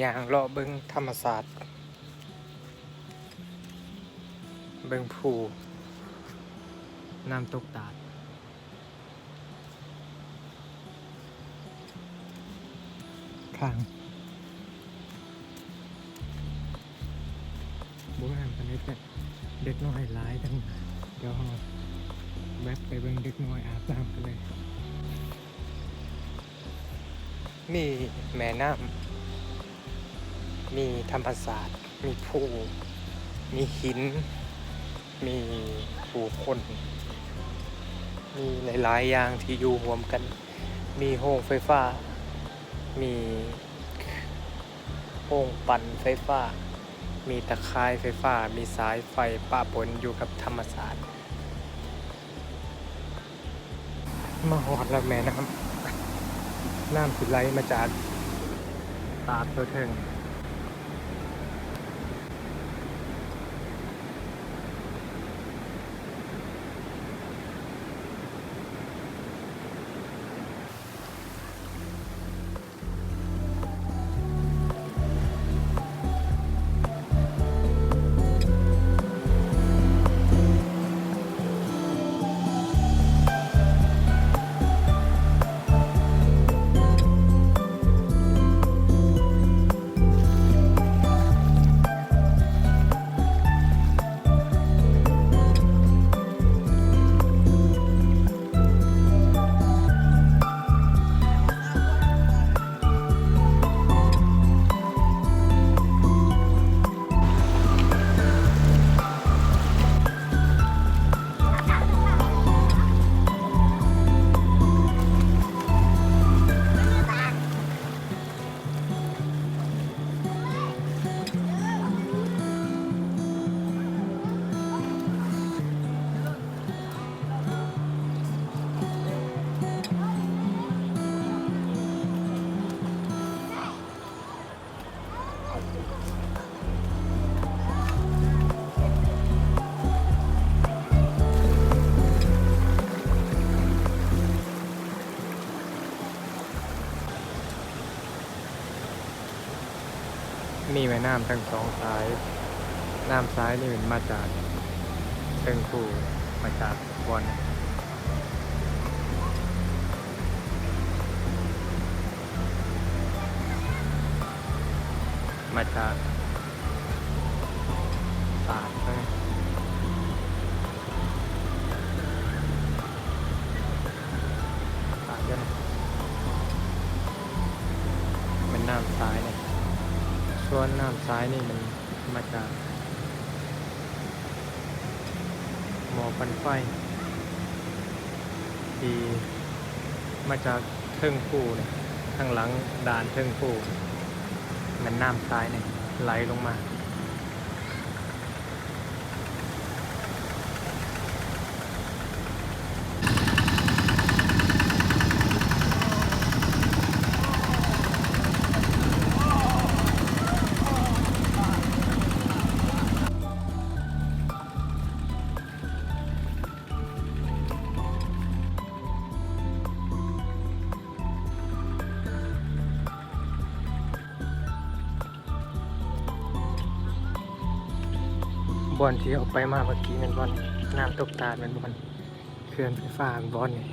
ຍ່າງເລາະເບິ່ງທຳມະຊາດ ເບິ່ງພູນ້ຳຕົກຕາດ ຂ້າງ ບໍ່ງາມປານໃດ ແຕ່ເດັກນ້ອຍຫຼາຍທັງ. ດຽວເຮົາແວັບໄປເບິ່ງເດັກນ້ອຍອາບນ້ຳກັນເລີຍ. ມີແມ່ນ້ຳ ມີທຳມະຊາດ ມີພູ ມີຫີນ ມີຜູ້ຄົນ ມີຫຼາຍໆຢ່າງທີ່ຢູ່ຮ່ວມກັນ ມີໂຮງໄຟຟ້າ ມີໂຮງປັ່ນໄຟຟ້າ ມີຕາຂ່າຍໄຟຟ້າ ມີສາຍໄຟປະປົນຢູ່ກັບທຳມະຊາດ. ມາຮອດແລ້ວແມ່ນ້ຳ ນ້ຳຊິໄຫຼມາຈາກຕາດຕົວເທິງ. ມີແມ່ນ້ຳທັງສອງສາຍ. ນ້ຳສາຍນີ້ມັນມາຈາກເທິງພູ ມາຈາກບ່ອນ ມາຈາກຕາດເລີຍ. ຕາດເລີຍ ແມ່ນນ້ຳຊາຍນີ້. ສ່ວນນ້ຳຊາຍນີ້ມັນມາຈາກ ໝໍ້ຄວັນໄຟທີ່ມາຈາກເທິງພູນີ້ ທາງຫຼັງດ່ານເທິງພູນີ້ ແມ່ນນ້ຳຊາຍນີ້ໄຫຼລົງມາ. ບ່ອນທີ່ເຮົາໄປມາເມື່ອກີ້ແມ່ນບ່ອນນ້ຳຕົກຕາດ ແມ່ນບ່ອນເຂື່ອນໄຟຟ້າ ບ່ອນນີ້.